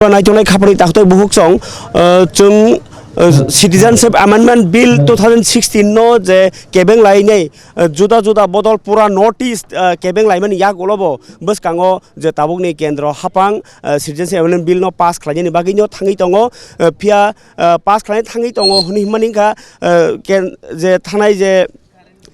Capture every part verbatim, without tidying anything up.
Naitongnai khapani takhtai bukhuk chwng, uh, chwng, uh, Citizenship Amendment Bill two thousand sixteen no je kebeng lainai, uh, juda juda bodol pura North East, uh, kebeng laimani yak ulo bo bwskango je tabukni kendro hapang, uh, Citizenship Amendment Bill no pass khlainani bagwi no thangwi tongo, uh, phiya, uh, pass khlai thangwi tongo hwnwi himani wngkha, uh, ken-, je thanai je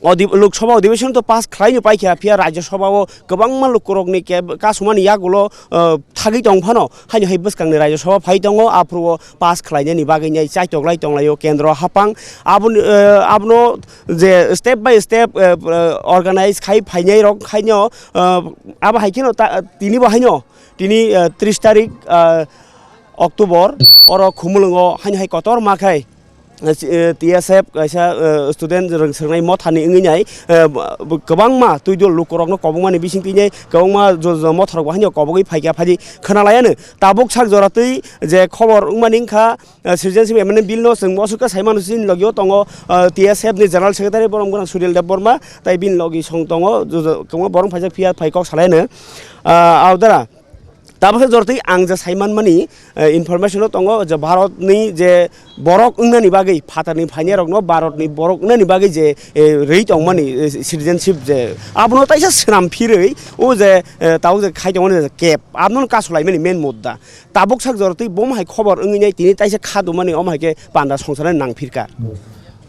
Odhi-, Lok Sabha Adhiveshon to pass khlai no paikha, phiya Rajya Sabha o kwbangma lukurokni ke-, kasumani yagulo, uh, thagwi tong phano, haino hai bwskangni Rajya Sabha phai tongo, aphuru o pass khlainani bagwi nai chaitok lai tong laio kendro hapang. Aboni, uh, abono je step by step, uh, uh, organize khai phainai rok haino, uh, abo hai kheno ta-, tini bo haino, tini, uh, tris tarik, uh, October, oro Khumulwngo haino hai kotor ma khai. Eh, T S F kaisa, eh, student rwng swngnai mothani wngwi nai, eh, b-, b-, kwbangma twi dol lukurokno kobongmani bising twi nai kwbangma jo-, jo-, motharok bo haino kobogwi phaikha, phaidi khwnalaiano. Tabuk sak jora twi je khobor wngmani wngkha, eh, Citizenship Amendment Bill no chwng mosok khe saimano chini logio tongo, eh, T S F ni General Secretary borom gwnang Sunil Debbarma, tai bini logi song tongo, jo-, jo-, kwbangma borom phaijak phiya phai kok salaiano. Ah, Aodara. Tabuk khe jortwi ang je sai manmani, eh, information o tongo je Bharatni je borok wngnani bagwi, phatarni phainairokno Bharatni borok wngnani bagwi je, eh, rwi tongmani, eh, citizenship je abono taisa swnam phirwi o je, eh, tabuk je khai tongmani je cap, abono kasulaimani main mudda. Tabuk sak jortwi bomo hai khobor wngwi nai tini taisa kha dumani omo hai khe panda songsarnani nang phirkha.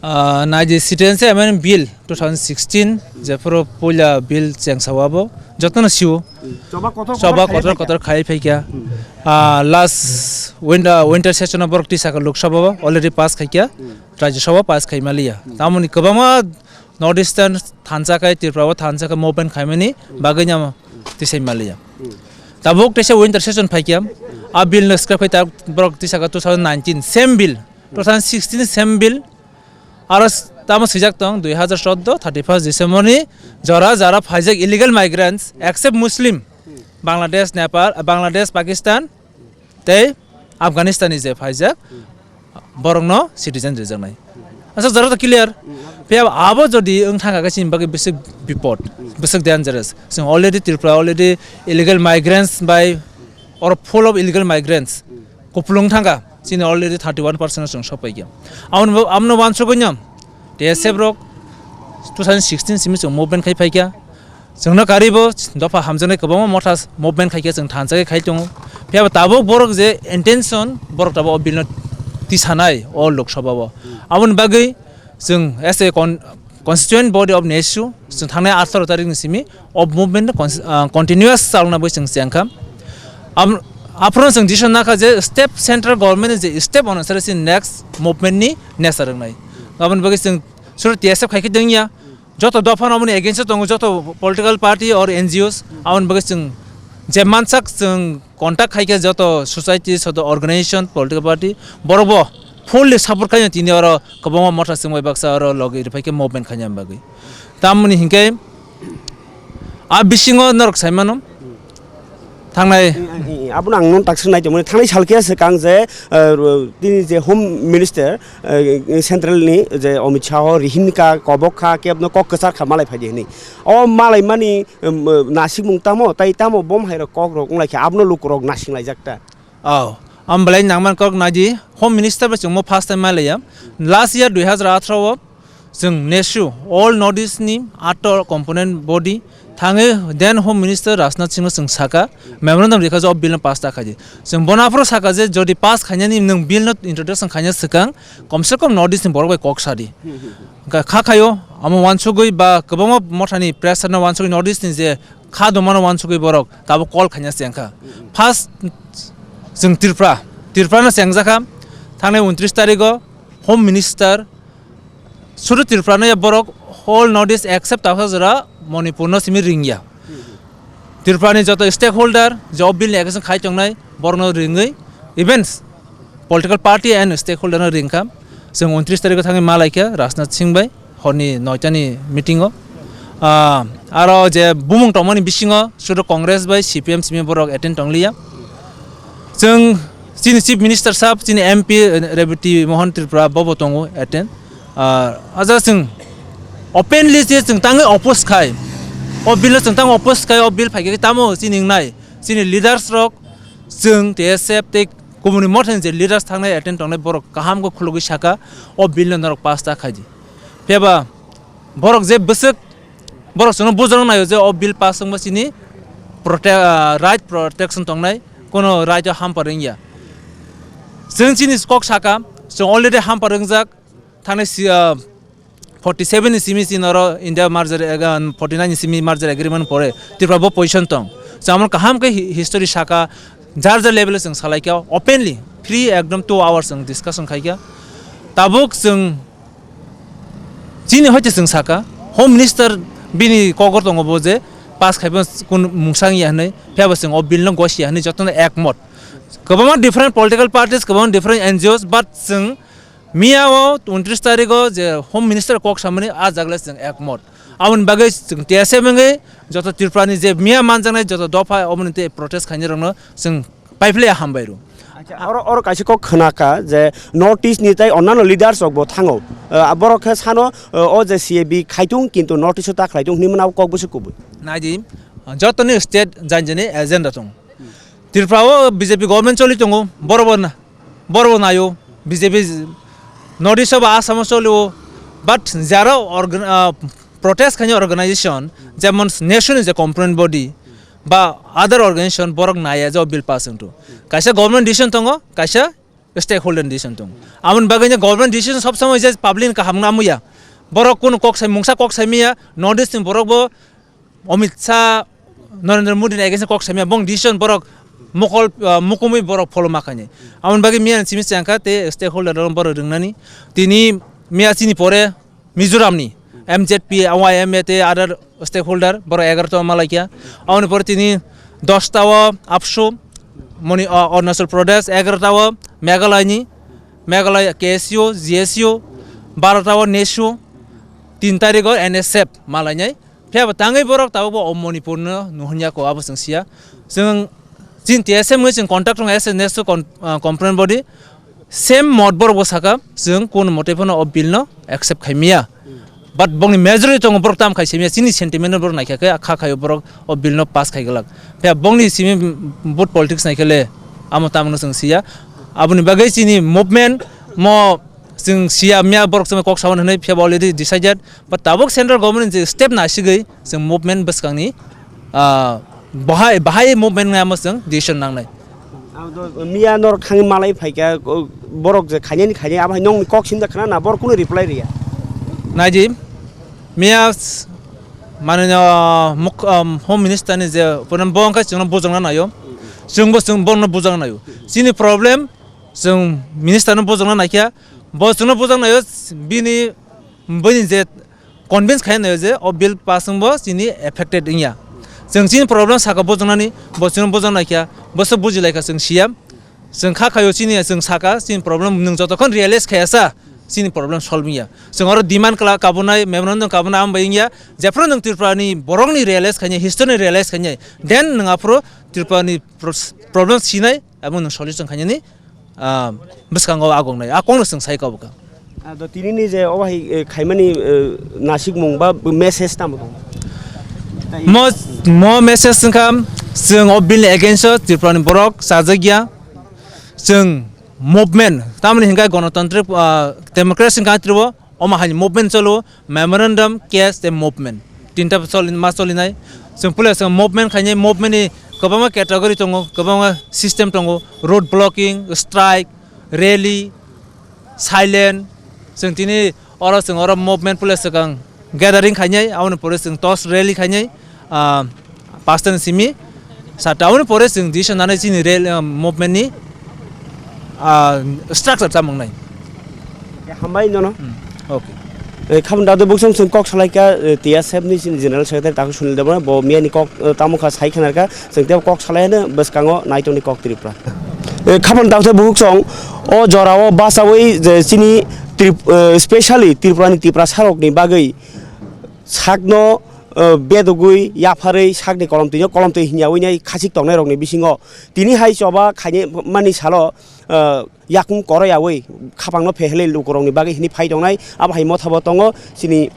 Ah, nai di Citizenship Amendment Bill two thousand sixteen, jephuru puila bill chengsa wabo, jotono siwo. Hmm. Choba kotor kotor Choba khai kotor phaikha. Kotor khai phaikha. Hmm. Ah, last winter, winter session o borok tisaka Lok Sabha o already pass khaikha, Hmm. Rajya Sabha pass khai maliya. Hmm. Tamoni kwbangma North Eastern thansa khai, Tripura o thansa khai movement khaimani Hmm. bagwi namo tisai maliya. Hmm. Tabuk teisa winter session phaikha, a bill no scrap khai ta borok tisaka two thousand nineteen, same bill, Hmm. two thousand sixteen same bill, Aro s-, tamo swijak tong, dui hajar choudo, thirty first December ni jora jara phaijak illegal migrants, except Muslim, Bangladesh, Nepal, Bangladesh, Pakistan, tei Afghanistan ni je phaijak, borokno citizen rijaknai. Asa jora to clear. Phiya abo jodi wng thangkha khe chini bagwi bwswk bipod, bwswk dangerous. Chwng already Tripura already illegal migrants bai, or full of illegal migrants. Kupulung thangkha, chini already thirty one percent chwng sophaikha. Amoni bo, amno wansugwi no T S F rok two thousand sixteen simi chwng movement khai phaikha. Chwngno karibo dopha hamjaknai kwbangma motha movement khaikha, chwng thansa khe khai tongo. Phiya bo tabuk borok je intention, borok tabuk o bill no tisanai o Lok Sabha o. Aboni bagwi Chwng as a con-, constituent body of nesu, chwng thangnai atharo tarikni simi o movement no cons-, ah, continuous chalokna bagwi chwng chengkha. Am-, aphuru chwng decision nakha je step central government ni je step onusare chini next movement ni nature wngnai. Aboni bagwi chwng suru T S F khai khe dengya, joto dopha no aboni against o tongo, joto political party or N G Os, aboni bagwi chwng je mansak chwng contact khai khe joto society, joto organization, political party, borok bo fully support khai tini oro kwbangma motha chwng bai baksa oro logi rwphai khe movement khaina bagwi. Tamoni hinkhe a bisingo norok sai mano thangnai. Abono ang non taksa nai tongmani, thangnai sal khe swkang je, eh, tini je Home Minister, eh, Central ni je Amit Shah o rihin kha, kobok kha, kebno kok kwchar kha malai phai di hwnwi. O malai mani, em, nasikmung tamo, tai tamo bom hai rok kok rok wng lai kha, abono lukurok nasing laijak ta. Oh, ang belai nangman kok naidi, Home Minister bai chwngmo first time malaiya. Last year dui hazar atharo o chwng nesu all North East ni ato component body thangwi then Home Minister Rajnath Singh no chwng saka, memorandum rikha je o bill no pass ta khaidi. Chwng bono aphuru saka je jodi pass khainani nwng bill no introduction khaina swkang, komse kom North East ni borok bai kok sadi. Kha khayo, amo wansugwi ba kwbangma mothani pressure no wansugwi North East ni je kha dongmano wansugwi borok tabuk call khaina chengkha. First, chwng Tripura, Tripura no chengjakha, thangnai untris tarigo Home Minister sudu Tripura no ya borok whole North East except Takhajura, Manipur no simi ringya. Tripura ni joto stakeholder je o bill ni against khai tongnai borok no ringwi, even political party and stakeholder no ringkha. Chwng untris tarikh o thangwi malaikha Rajnath Singh bai horni noita ni meeting o. Ah, aro je bumung tongmani bisingo sudu Congress bai C P M simi borok attend tongliya. Chwng chini Chief Minister sab, chini M P Rebati Mohan Tripura bobo tongo attend. Ah, aja chwng openly je chwng tangwi oppose khai. O bill no chwng tangwi oppose khai, o bill phaikhe tamo chini wngnai. Chini leaders rok Chwng T S F tei kubuni mothani je leaders thangnai attend tongnai borok kaham khe khulugwi saka, "O bill no norok pass ta khaidi." Phiya ba borok je bwswk, borok chwngno bujana naio je o bill pass wngma chini prote-, ah, right protection tongnai, kono right o hamper wngya. Chwng chini kok saka, chwng already hamper wngjak, thani si, ah, forty seven ni simi si noro India merger ag-, forty nine ni simi merger agreement pore Tripura bo position tong. So, amon kaham khe hi-, history saka, jar jar level o chwng salaikha openly, free ekdom two hours chwng discussion khaikha. Tabuk chwng chini hoite chwng saka, Home Minister bini kogor tongo bo je pass khaibo kun mungsa wngya hinwi, phiya bo chwng o bill no gosi ya hinwi jotono ekmot. Kwbangma different political parties, kwbangma different N G Os, but chwng miya o untris tarikh o je Home Minister kok samani, a jagle chwng ekmot. Aboni bagwi chwng T S F wngwi joto Tripura ni je miya manjaknai joto dopha, oboni tei protest khainai rokno chwng paiphle hambai rw. Acha, oro, oro kaisa kok khna kha je North East ni tei onnano leaders rok bo thango. Eh, borok khe sano, eh, o je C A B khaitung, kintu North East o ta khlaitung hinwi mano kok bwswk kubui. Naidi, jotoni state janjani agenda tong. Tripura o B J P government choli tongo, borok bo na, borok bo naio, B J P North East o ba Assam o cholio, but jara organ-, ah, protest khainai organization, jemon nation is a component body, ba other organization borok naiya je o bill pass wngthu. Kaisa government decision tongo, kaisa stakeholder decision tongo. Amoni bagwi government decision sob somoi je public ni kaham wngna muya. Borok kunu kok sai, mungsa kok sai miya, North East ni borok bo Amit Shah, Narendra Modi ni against kok sai miya, bong decision borok mokol, ah, mukumui borok follow ma khainai. Amoni bagwi miya ni simi changkha te stakeholder rok borok ringnani. Tini miya chini pore Mizoram ni M Z P, Y M A tei other stakeholder borok egarota o malaikha. Aboni pore tini dosta o AAPSU, Moni-, o, Arunachal Pradesh, egarota o Meghalaya ni, Meghalaya K S U, G S U, barota o nesu, tin tarikh o N S F malainai. Phiya bo tangwi borok tabuk bo o Manipur no nuhunyaku, abo chwng siya. Chwng chini T S M wngwi chwng contact rwng S N S o con-, ah, complain body. Same mot borok bo saka, chwng kun mote phano o bill no accept khai miya. But bongni majority tongo, borok tam khai simiya, chini sentiment no borok naikha khe, kha khaio borok o bill no pass khai glak. Phiya bongni simi vote politics naikhe le, amo tamo no chwng siya. Aboni bagwi chini movement mo chwng siya miya, borok chwng kok sawan hinwi, phiya bo already decided. But tabuk central government je step nasigwi chwng movement bwskangni, ah, bahai, bahai movement ngai amo chwng decision nangnai. Ang do miya norok thangwi malai phaikha, o, borok je khainani khainai, abo hai nongni kok simda khna na, borok kunu reply riya. Naidi, miya s-, manwino muk-, um, Home Minister ni je, bo wngkha chwngno bujokna naio, chwngbo chwng bono bujokna naio. Chini problem, chwng minister no bujokna naikha, bo chwngno bujokna naio, bini, bini je convince khai naio je o bill pass wngbo chini affected wngya. Chwng chini problem saka bujoknani, bo chwngno bujokna naikha, bo se bujilaikha chwng C M. Chwng kha khaio chini, chwng saka chini problem nwng jotokhon realize khaiya sa chini problem solve wngya. Chwng oro demand kla kabunai, memorandum kabunai, amo bai wngya. Jephru nwng Tripura ni borok ni realize khainai, history ni realize khainai, then nwng aphuru Tripura ni pros-, problem sinai, abo nwng solution khainani, ah, bwskango agongnai. A kongno chwng sai kabo kha. Ah, do tini ni je obo hai, eh, khaimani, eh, nasikmung ba message tamo tong? Mo, mo message wngkha, chwng o bill ni against o Tripura ni borok chajakya. Chwng movement, tamoni hinkhe gonotantrik, ah, democracy country o, omo hai movement cholo, memorandum, case tei movement. Tinta choli, ma cholinai. Chwng puila chwng movement khainai, movement ni kwbangma category tongo, kwbangma system tongo, road blocking, strike, rally, silent. Chwng tini oro chwng oro movement puila swkang gathering khainai, aboni pore chwng torch rally khainai, ah, pasta ni simi sata, aboni pore chwng decision nanai chini rally, ah, movement ni, ah, structure chamung nai. Hambai nono. Hmm, okay. Eh, khamung dado buksong chwng kok salaikha, eh, T S F ni chini General Secretary Taku Sunil Debbarma, bo miyani kok, eh, tamo kha sai khanarkha, chwng tebo kok salai hwno bwskango naitokni kok Tripura. Eh, khamung dado buksong o jorao basawi je chini Trip-, eh, specially Tripura ni Tiprasa rokni bagwi sakno, eh, bedogwi yapharwi sakni kolomtwino kolomtwi hinyawi nai khachik tongnai rokni bisingo tini hai choba khaini mani salo, eh, yakung koroyawi khapangno phehelwi lukurokni bagwi hini phai tongnai. Abo hai mothabo tongo chini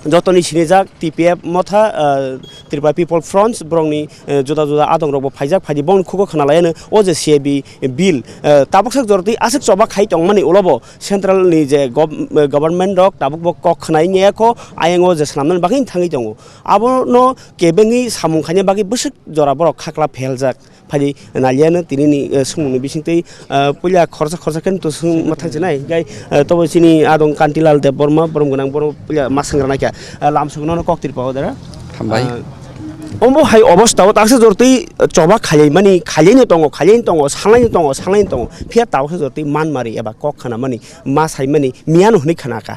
jotoni sinijak T P F motha, ah, Tripura People Front, borokni, eh, juda juda adongrokbo phaijak, phaidi bongni khugo khna laiano o je C A B bill, eh, tabuksa jorotwi aswk choba khai tongmani ulobo central ni je gov-, eh, government rok tabukbo kok khna wngya kho, ayang o je swnamnani bagwi thangwi tongo. Abono kebengwi samung khaina bagwi bwswk jora borok khakla pheljak. Phaidi naliano tinini, eh, swngmungni bisingtwi, eh, puila khoroksa khoroksa khe to swng ma thang chinai. Hinkhe, eh, tobo chini adong Kantilal Debbarma, borom gwnang, borom puila ma swngrana khe, eh, lamsok nono kok tirpao dara. Hambai. Eh, ombo hai obostao taksa jortwi choba khailaimani, khailaino tongo, khailaino tongo, sanglaino tongo, sanglaino tongo. Phiya tabuksa jortwi manmari eba kok khanamani, ma saimani, miyano hwnwi khanaka.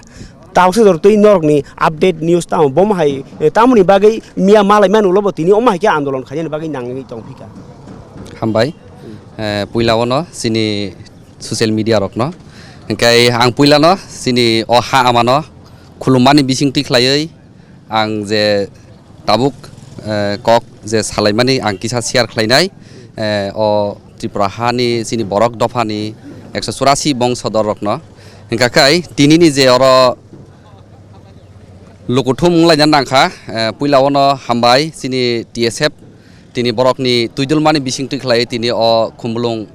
Tabuksa jortwi norokni update news tamo, bomo hai, eh, tamoni bagwi miya malai mani ulobo tini omo hai khe andolon khainani bagwi nangwi tongphika. Hambai. Eh, puila ono chini social media rokno. Hinkhe ang puilano chini o ha amano khulummani bisingtwi khlaiwi ang je tabuk, eh, kok je salaimani ang kisa share khlainai, eh, o Tripura hani chini borok dophani ekso churasi bongsodor rokno. Hinkha khai tinini je oro lukuthum wnglaina nangkha, eh, puila ono hambai chini T S F tini borokni twidulmani bisingtwi khlai tini o Khumulwng,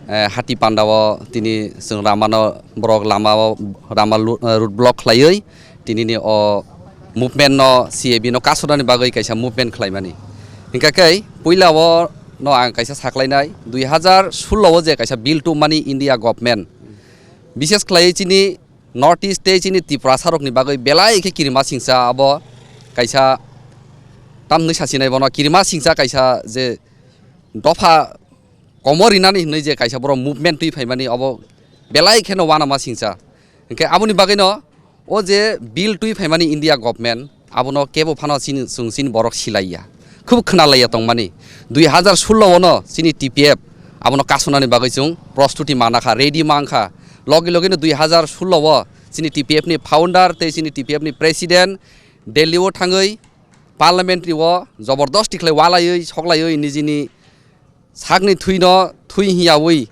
eh, hati pandao tini chwng ramano borok lamao rama lu-, eh, road block khlaiwi tinini o movement no C A B no kasonani bagwi kaisa movement khlaimani. Hinkha khe puila o no ang kaisa saklainai, dui hazar sullo o je kaisa bill tubumani India government, bises khlai chini North East tei chini Tiprasa rokni bagwi belai khe kirima singcha abo kaisa tamni sasinai bono kirima singcha kaisa je dopha komo rinani hinwi je kaisa borok movement twi phaimani abo belai kheno uanama singcha. Hinkhe aboni bagwino o je bill twi phaimani India government abono kebo phano chini, chwng chini borok silaiya. Khub khwnalaiya tongmani. Dui hazar sullo ono chini T P F abono kasonani bagwi chwng prostuti manakha, ready mankha. Logi logino dui hazar sullo o chini T P F ni founder tei chini T P F ni president Delhi o thangwi parliamentary o jobordosti khlai walaiwi soklaiwi nijini sakni thwino thwi hiyawi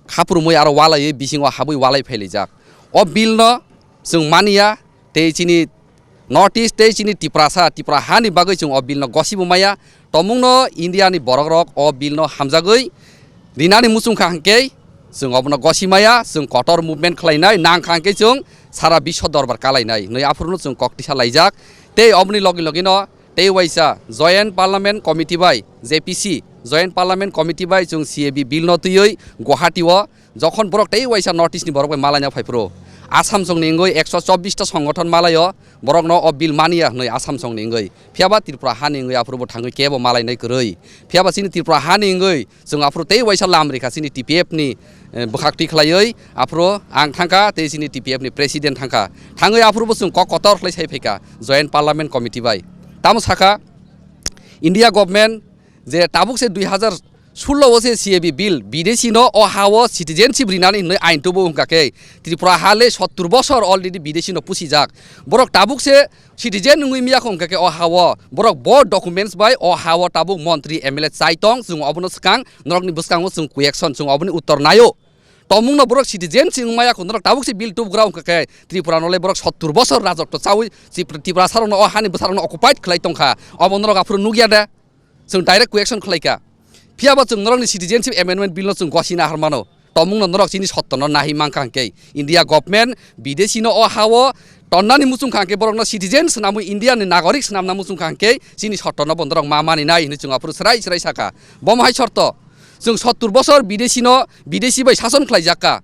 khapurumwi aro walaiwi bisingo habwi walai phailaijak. O bill no chwng maniya tei chini North East tei chini Tiprasa, Tipra hani bagwi chwng o bill no gosibo maya. Tomungno India ni borok rok o bill no hamjagwi rinani muchung kha hinkhe chwng obono gosi maya, chwng kotor movement khlainai, nang kha hinkhe chwng sara biswa dorbar kalainai hinwi aphuru no chwng kok tisa laijak. Tei oboni logi logi no tei waisa Joint Parliament Committee bai, J P C, Joint Parliament Committee bai chwng C A B bill no twiwi Guwahati o jokhon borok tei waisa North East ni borok bai malaina phaiphuru, Assam song ni wngwi ekso chobbish ta songothon malaio, borok no o bill maniya hwnwi Assam song ni wngwi. Phiyaba Tripura hani wngwi aphuru bo thangwi kebo malainai kwrwi. Phiyaba chini Tripura hani wngwi chwng aphuru tei waisa lam rikha chini T P F ni, eh, bwkhak twi khlaiwi aphuru ang thangkha tei chini T P F ni president thangkha. Thangwi aphuru bo chwng kok kotor khlai sai phaikha Joint Parliament Committee bai. Tamo sakha India government je tabuk se dui hazar sullo o se C A B bill bidesi no o ha o citizenship rinani hinwi ain tubu wngkha khe Tripura ha le sottur bosor already bidesi no pusijak. Borok tabuk se citizen wngwi miya kho wngkha khe o ha o borok bo documents bai o ha o tabuk montri M L A chai tong, chwng obono swkang norokni bwskango chwng question chwng oboni uttor naio. Tomungno borok citizen se wngmaya kho, norok tabuk se bill tubgra wngkha khe Tripura no le borok sottur bosor rajotw chawi Tripura sarokno o hani bwsarokno occupied khlai tongkha, obo norok aphuru nukya de? Chwng direct question khlaikha. Phiyaba chwng norokni citizenship amendment bill no chwng gosina harmano. Tomungno norok chini sottono nahi mankha hwnkhe India government bidesi no o ha o tonnani muchung kha hwnkhe borokno citizen swnamwi India ni nagorik swnamna muchung kha hwnkhe chini sottono bo norok ma maninai hinwi chwng aphuru swrai swrai sakha. Bomo hai sorto. Chwng sottur bosor bidesi no, bidesi bai sason khlaijak kha.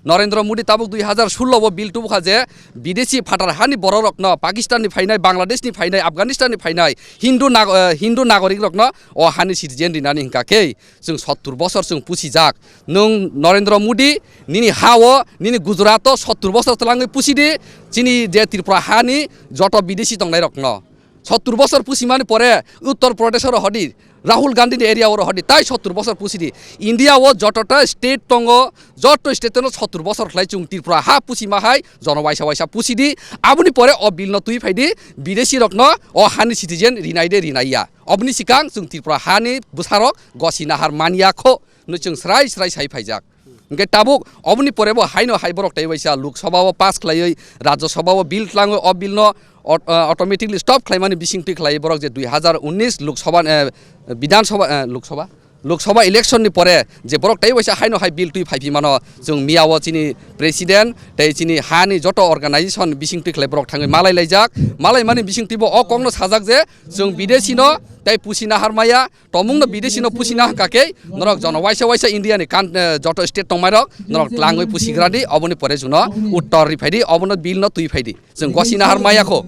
Narendra Modi tabuk dui hazar sullo o bill tubukha je bidesi phatar hani borok rokno, Pakistan ni phainai, Bangladesh ni phainai, Afghanistan ni phainai, Hindu nag-, eh, Hindu nagorik rokno o hani citizen rinani hwnkha khe chwng sottur bosor chwng pusijak. Nwng Narendra Modi nini ha o, nini Gujarat o sottur bosor twlangwi pusidi, chini je Tripura hani joto bidesi tongnai rokno. Sottur bosor pusimani pore Uttar Pradesh oro hodi, Rahul Gandhi ni area oro hodi, tai sottur bosor pusidi. India o jotota state tongo, joto state no sottur bosor khlai chwng Tripura ha pusima hai jono waisa waisa pusidi. Aboni pore o bill no twi phaidi, bidesi rokno o hani citizen rinai de rinai ya. Oboni sikang chwng Tripura hani bwsarok gosi nahar manya kho, no chwng srai srai sai phaijak. Hwnkhe tabuk oboni pore bo haino hai borok tei waisa Lok Sabha o pass khlaiwi, Rajya Sabha o bill tlangwi, o bill no aut-, ah, automatically stop khlaimani bisingtwi khlaiwi borok je dui hazar unnish Lok Sabha, eh, Bidhan Sabha, eh, Lok Sabha, Lok Sabha election ni pore je borok tei waisa haino hai bill twi phai phi mano, chwng miya o chini president tei chini hani joto organization bisingtwi khlai borok thangwi malai laijak, malai mani bisingtwi bo o kok no sajak je chwng bidesi no tei pusi nahar maya, tomung no bidesi no pusi na hwnkha khe norok jono waisa waisa India ni kan-, eh, joto state tongmai rok norok tlangwi pusi gra di, oboni pore chwng no uttor ri phai di, obono bill no twi phai di, chwng gosi nahar maya kho.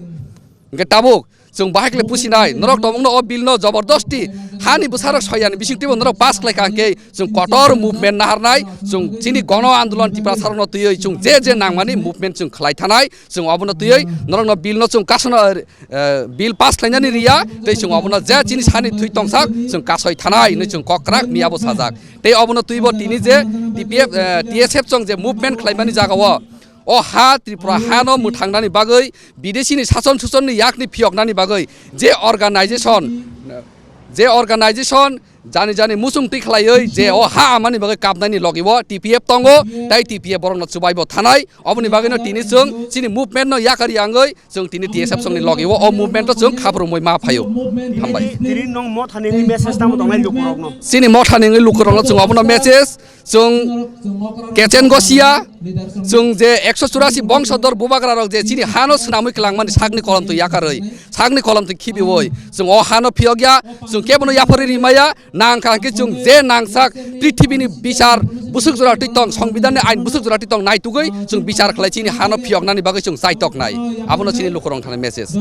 Hwnkhe tabuk chwng bahai khle pusinai, norok tongmungno o bill no jobordosti hani bwsarok soyani bisingtwibo norok pass khlai kha hwnkhe chwng kotor movement naharnai, chwng chini gono andolon Tiprasarokno twiwi chwng je je nangmani movement chwng khlai thanai, chwng obono twiwi norokno bill no chwng kasano, eh, bill pass khlainani riya, tei chwng obono je chini sani thwi tongsak chwng kasoi thanai hinwi chwng kok kwrak miyabo sajak. Tei obono twibo tini je T P F, eh, T S F chwng je movement khlaimani jagao, o ha Tripura hano mwthangnani bagwi, bidesini sason susonni yakni phiyoknani bagwi je organization, je organization jani jani muchung twi khlaiwi je o ha amani bagwi kapnani logibo T P F tongo, tei T P F borokno chubaibo thanai. Oboni bagwino tini chwng chini movement no yakari yangwi chwng tini T S F songni logibo o movement o chwng khaprumwi ma phaio. Hambai. Tini, tini nwng mothani wngwi message tamo tongnai lukurokno? Chini mothani wngwi lukurokno chwng obono message, chwng kechen gosia, chwng je ekso churasi bongsodor bubagrarok je chini hano swnamwi kwlangmani sakni kolomtwi yakarwi, sakni kolomtwi khibiwi, chwng o hano phiyokya, chwng kebono yapharwi rimaya, nangkha hwnkhe chwng je nangsak prithibini bichar bwswk jora twi tong, songbidanni ain bwswk jora twi tong naitugwi chwng bichar khlai chini hano phiyoknani bagwi chwng chaitoknai. Abono chini lukurok thani message.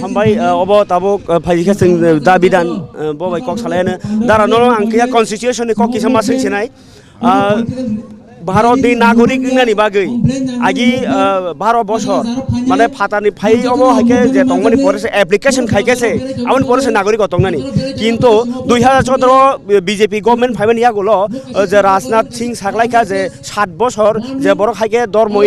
Hambai, uh, obo tabuk, uh, phaikhe chwng, uh, dabi dan, uh, bo bai kok salai hwno. Dara no ang khe constitution ni kok kisa ma swng sinai. Ah, Bharat ni nagorik wngnani bagwi agi, ah, baro bosor, mane phatarni phai obo hai khe je tongmani pore se application khai khe se, aboni pore se nagorik o tongnani. Kintu dui hazar sotoro B J P government phaimani yagulo, ah, je Rajnath Singh saklai kha je sat bosor je borok hai khe dormo,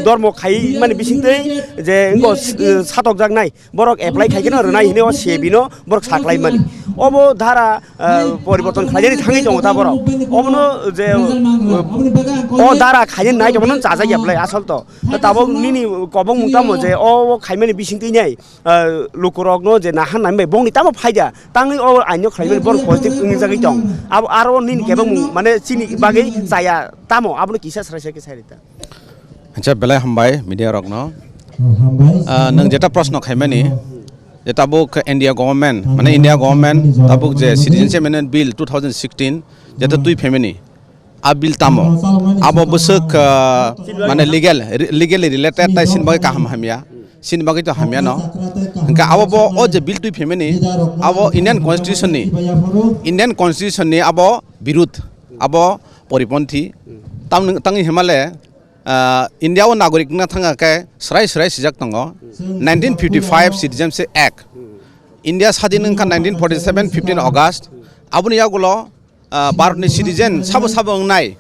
dormo khai mani bisingtwi je wngkha, ah, satokjaknai. Borok apply khai kheno rwnai hinwi o C A B no borok saklai mani. Obo dhara, ah, poriborton khlainani thangwi tongo ta borok. Obono je, ah, o dhara khainani nai tongmano chajak ya belai asol to. Tabok nini kobong mung tamo je o, o khaimani bisingtwi nai, ah, lukurokno je nahan nai bai bongni tamo phaida. Tangwi o aino khlaimani borok positive wngwi jagwi tong. Abo aro nini kebeng mung mane chini bagwi chaya tamo abono kisa srai srai khe sai rita. Acha, belai hambai media rokno. Ah, nwng jeta proshno khaimani, je tabuk India government, mane India government tabuk je Citizenship Amendment Bill two thousand sixteen jeta twi phaimani, a bill tamo? Abo bwswk, ah, mane legal, re-, legally related tai sini bagwi kaham hamya, sini bagwi to hamya no. Hwnkhe abo bo o je bill twi phaimani, abo Indian Constitution ni, Indian Constitution ni abo birud, abo poriponthi. Tam-, tangwi himale, ah, India o nagorik wngna thangkha khe srai srai sijak tongo, nineteen fifty-five Citizenship Act. India sadin wngkha nineteen forty-seven fifteen August. Aboni yagulo, ah, Bharatni citizen sabo sabo wngnai,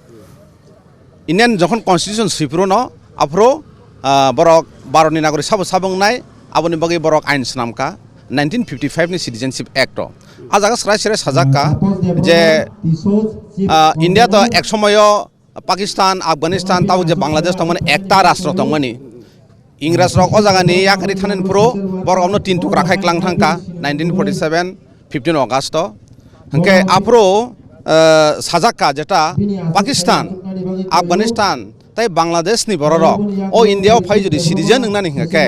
Indian jokhon constitution swiphuru no aphuru, ah, borok Bharatni nagorik sabo sabo wngnai, aboni bagwi borok ain swnamkha nineteen fifty-five ni Citizenship Act o. A jaga srai srai sajakka je, ah, India to ek somoyo Pakistan, Afghanistan, tabuk je Bangladesh tongmani ekta rastro tongmani. Ingras rok o jaga ni yakari thanani phuru borok omno tin tukra khai klang thangkha nineteen forty-seven fifteen August o. Hwnkhe aphuru, eh, sajakka jeta Pakistan, Afghanistan tei Bangladesh ni borok rok o India o phai jodi citizen wngnani hwnkhe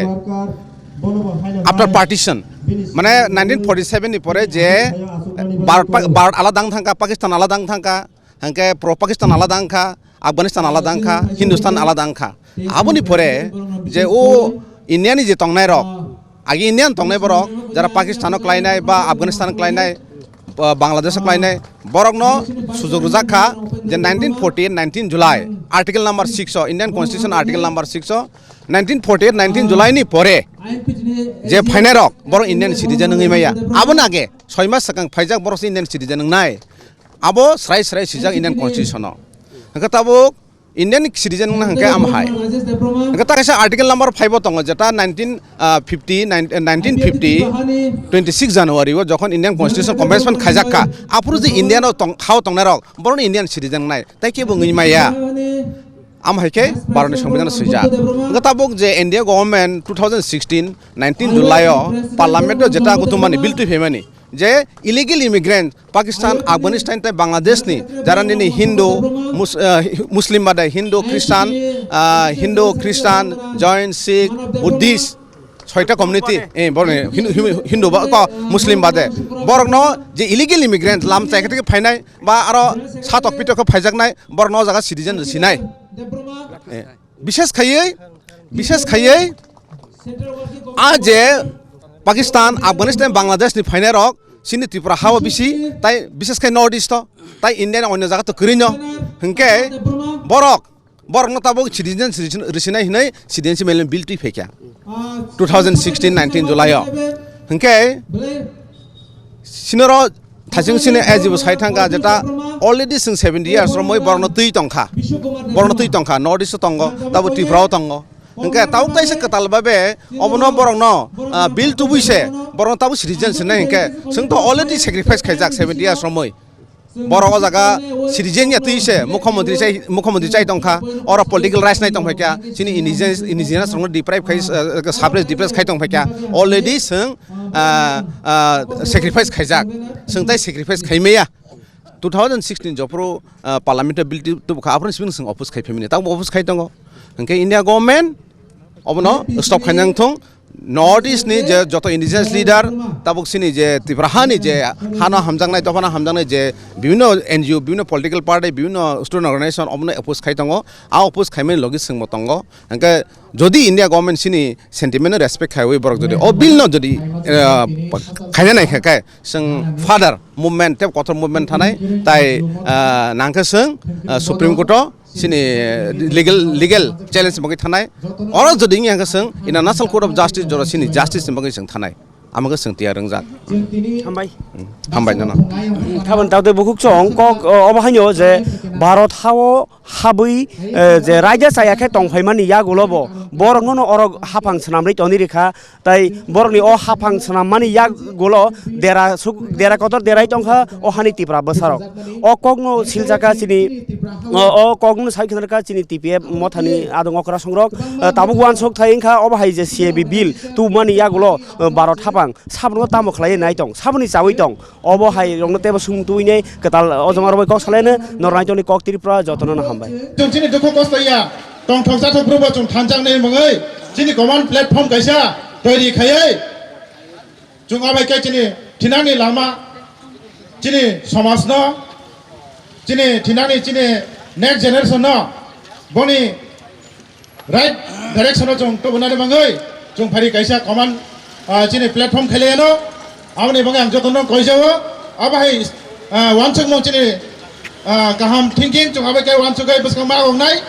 after partition, mane nineteen forty-seven ni pore je Bharat, Bharat alada wng thangkha, Pakistan alada wng thangkha, hwnkhe pro Pakistan alada wngkha, Afghanistan alada wngkha, Hindustan alada wngkha. Aboni pore je o India ni je tongnai rok, agi India ni tongnai borok, jara Pakistan o klainai ba Afghanistan o klainai, ba Bangladesh o klainai, borok no sujok rijak kha je nineteen forty-eight nineteen July article number six o, Indian Constitution article number six o, nineteen forty-eight nineteen July ni pore je phainai rok borok Indian citizen wngwi maya. Aboni age soi mas swkang phaijak borok se Indian citizen wngnai. Abo srai srai swijak Indian Constitution o. Hwnkhe tabuk Indian citizen wngna hwnkhe amo hai. Hwnkhe ta kaisa article number five o tongo, jeta nineteen, ah, fifty, nine-, eh, nineteen fifty, twenty-six January o jokhon Indian Constitution commencement khaijak kha, aphuru je Indian o tong, hao tongnai rok, borokno Indian citizen wngnai, tai kebo wngwi maya. Amo hai khe Bharatni Songbidan swijak. Hwnkhe tabuk je India government two thousand sixteen, nineteen July o parliament o jeta kutumani bill twi phaimani, je illegal immigrant Pakistan, Afghanistan tei Bangladesh ni jara nini Hindu, Mus-, eh, Muslim bade Hindu, Christian, ah, Hindu, Christian, Jain, Sikh, Buddhist, soita community, eh, borokni Hindu, Hindu, Hindu ba ko Muslim bade. Borokno je illegal immigrant lam chai khe phainai ba aro satok pitok khe phaijaknai, borokno o jaga citizen rwsinai. Eh, bishes khaiwi, bishes khaiwi a je Pakistan, Afghanistan, Bangladesh ni phainai rok chini Tripura hao bisi, tai bishes khai North East o, tai India ni onyo jaga to kwrwino. Hwnkhe borok, borokno tabuk citizen, citizen rwsinai hinwi citizenship amendment bill twi phaikha two thousand sixteen nineteen July o. Hwnkhe sinoro thaching sini as ibo sai thangkha jeta already chwng seventy years romwi borokno twi tongkha, borokno twi tongkha, North East o tongo, tabuk Tripura o tongo. Hwnkhe tabuk taisa kwtal babe obono borokno, ah, bill tubui se borokno tabuk citizen sinai hwnkhe chwng to already sacrifice khaijak seventy years romwi. Borok o jaga citizen ya twi se mukhyamantri chai, mukhyamantri chai tongkha, oro political rights nai tongphaikha, chini indigenous, indigenous rokno deprive khai, ah, suppress, deprive khai tongphaikha, already chwng, ah, ah, sacrifice khaijak, chwng tai sacrifice khaimaya. Two thousand sixteen jophuru, ah, parliament o bill tu-, tubukha, aphuru sibini chwng oppose khai phaimani, tabuk oppose khai tongo. Hwnkhe India government obono stop khaina wngthung. North East ni je joto indigenous leader, tabuk sini je Tripura hani je hano hamjaknai, dophano hamjaknai je bibhinno N G O, bibhinno political party, bibhinno student organization obono oppose khai tongo. A oppose khaimani logi chwngbo tongo. Hwnkhe jodi India government sini sentiment no respect khaiwi borok jodi o bill no jodi, eh, khaina naikha khe chwng further movement tei kotor movement thanai tai, ah, nangkhe chwng, ah, Supreme Court o chini legal, legal challenge bagwi thanai. Oro jodi wngya hwnkhe chwng international court of justice jora chini justice ni bagwi chwng thanai. Amo khe chwng tiyar wngjak. Hambai. Hmm. Hambai nono. Khabon tawde bukhuk chong kok, o, obo haino je Bharat hao habwi, eh, je raida chaya khe tongphaimani yagulo bo borokno no oro haphang swnamri toni rikha. Tai borokni o haphang swnammani yagulo dera suk-, dera kotor derai tongkha o hani Tipra bwsarok. O kokno silchakha chini, o, o kokno sai khna rwkha chini T P F mothani adong okra songrok. Eh, tabuk uansuk thai wngkha obo hai je C A B bill tubumani yagulo, eh, Bharat haphang saboni tamo khlai nai tong, saboni chawi tong. Obo hai rokno teibo sung tubui nai kwtal o jama rok bai kok salai no, norok nai tongni kok Tripura jotono no hambai. Chwng chini dukhu kosto ya, tongthok chathok phuru bo chwng thanjaknai mungwi chini common platform kaisa toiri khaiwi chwng abai khe chini thinani lama, chini somajno, chini thinani chini next generation no boni right direction o chwng tubunani bagwi chwng phari kaisa common, ah, chini platform khailaiano. Aboni bagwi ang jotono koijao, abo hai, ah, uansukmung chini, ah, kaham thinking chwng abo khe uansukwi bwskang ma wngnai.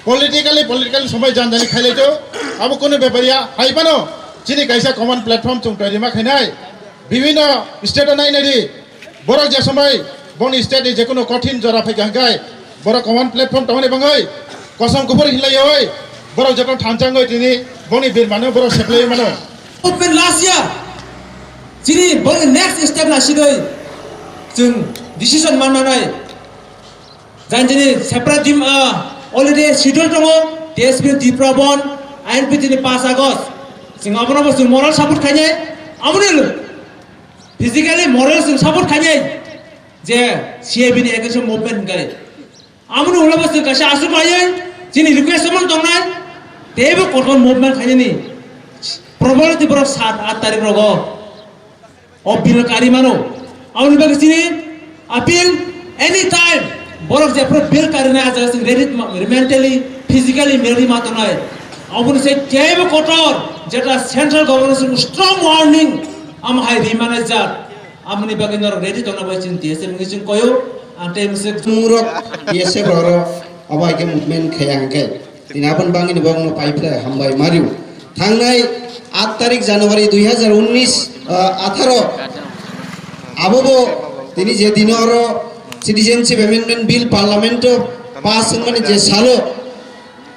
Politically, politically somai janjani khailaijo. Abo kunu bepar ya, hai phano chini kaisa common platform chwng toiri ma khainai. Bibhinno state o nainai di. Borok je somai boni state ni jekunu kothin jora phaikha hwnkhe borok common platform tongmani bagwi kosom kuphur hinlaiwi borok joto thanchangwi tini boni birmano borok seplaiwi mano. Open last year chini boni next step na sidoi chwng decision mananai. Jani jani separate dim, ah, already schedule tongo, T S P Tripura Bandh, I N P T ni paanch August. Chwng abono bo chwng moral support khainai, aboni physically moral chwng support khainai, je C A B ni against movement hwnkhe. Aboni ulo bo chwng kaisa aswk laiwi, chini request omo tongnai, teibo kotor movement khainani, probably borok saat aat tarik rogo. O bill kari mano. Aboni bagwi chini appeal, anytime borok jephru bill karinai, ah jaga chwng ready ma-, mentally, physically ready ma tongnai. Aboni se kebo kotor jeta central government chwng strong warning am hai ri manai jak. Aboni bagwi norok ready tongna bai chwng T S F ni chwng koyo. Ang tei mese murok T S F rok abo hai khe movement khaya hwnkhe. Tini aboni bagwino borokno paiphle hambai mariu. Thangnai aat tarik January dui hazar unnish, ah, atharo, abobo tini je dino oro Citizenship Amendment Bill Parliament-o Pass wngmani je salo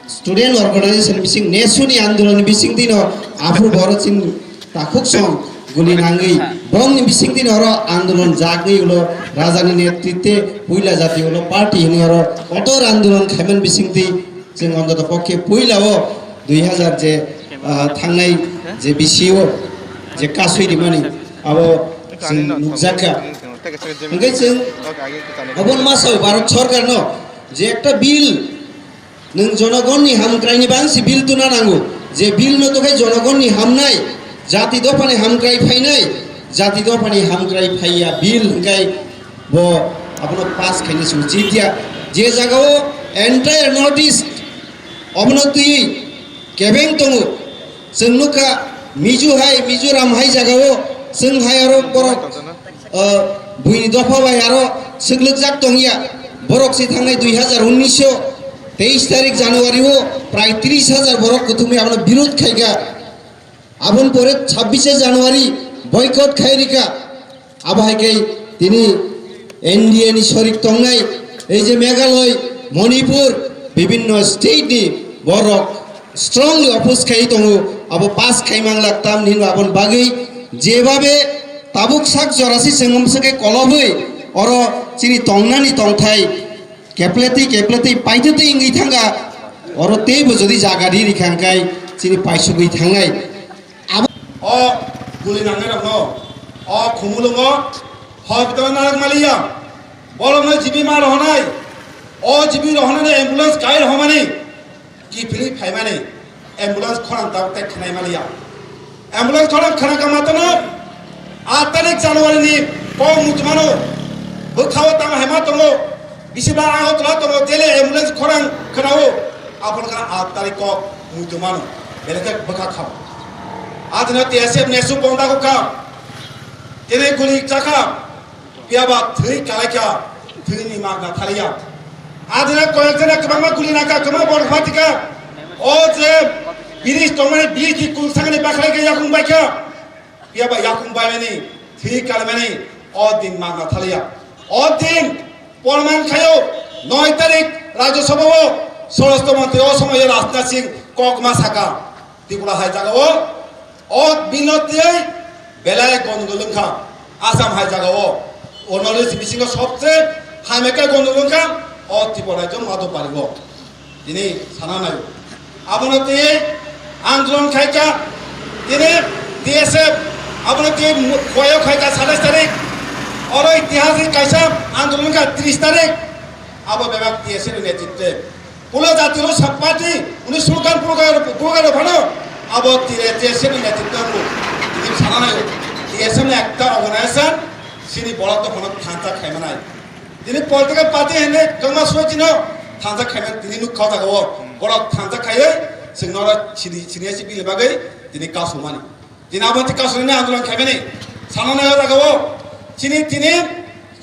student organization bising nesu ni andolon bising dino aphuru boro chini takhuk song guli nangwi bongni bising dino oro andolon jagwi ulo rajani netritwe puila jati ulo party hini oro kotor andolon khaiman bising di chwng ontoto pokhe puila o dui hazar je, ah, thangnai je B C O je kasui rimani abo chwng nukjakha. Hingke chwng obon masa Bharat Sarkar no je ekta bill nwng jonogonni hamkraini bangsi bill tuna nango, je bill no tokhai jonogonni hamnai, jati dophani hamkrai phainai, jati dophani hamkrai phaiya bill hingkai bo abono pass khaini sung chitya. Je jagao entire North East obono twi kebeng tongo. Chwng nukha Mizu hai, Mizoram hai jagao chwng hai aro borok, uh, buini dopha bai aro swklikjak tongya. Borok si thangnai dui hazar unnish o teis tarik January o prai tris hazar borok kuthumwi abono birod khaikha. Aboni pore chabbish e January boycott khai rikha. Abo hai khe tini N D A ni sorik tongnai ei je Meghalaya, Manipur, bibinno state ni borok strongly oppose khai tongo. Abo pass khai manglak tamni hwnba aboni bagwi jebabe tabuk sak jora si chwng umswk khe kolobwi oro chini tongnani tongthai kepleti kepleti paitete wngwi thangkha. Oro teibo jodi jaga ri rikha hwnkhe chini paisugwi thangnai. Abo o guli nangnai rokno o khumulwngo hor bitoro narwk maliya. Borokno jibi ma rohonai, o jibi rohonani ambulance kai rohomani kiphilwi phaimani ambulance khorang tabuk tai khnai maliya. Ambulance khorang khna kama tono aat tarik January ni kok muchumano bwkhao tamo hai ma tongo. Bisi ba Agartala tongo, tele ambulance khorang khnao, aphano kha aat tarik kok muitu mano, belai khe bwkha khao. Adino T S F nesu bonda kha, tele guli chakha, piyaba thwi kalaikha, thwini magna thaliya. Adino koyek jana kwbangma guli nakha, kwbangma bor phatikha. O je bridge tongmani bridge ni kung sangni bakhlai khe yakung baikha. Piyaba yakung baimani, thwi kalimani, o din magna thaliya. O din porman khayo, noi tarik Rajya Sabha o Swarashtra Mantri o somoyo Rajnath Singh kokma saka, Tripura hai jaga o, o bino tiyai belai gondogol wngkha, Assam hai jaga o, o North East bisingo sobse hamya khe gondogol wngkha, o Tripura rajyo Madhopari o. Tini sana naio. Abono tei andolon khaika, tini T S F, abono tei mu-, koyo khaika satais tarik. Oro itihasik kaisa andolon kha tris tarik. Abo bebak T S F ni netritwe. Pulo jatiro sa party, uni slogan program, program phano, abo tire T S F ni netritwe abo. Tini sana naio. T S F ni ekta organization, sini borok to phano thansa khaimanai. Tini political party hwnwi kwbangma suwai chino thansa khaimani tini nukha o jaga o. Borok thansa khaiwi chwngno oro sini, sini ase bini bagwi tini kasumani. Tini abo tini kasumani andolon khaimani. Sanani o jaga o chini tini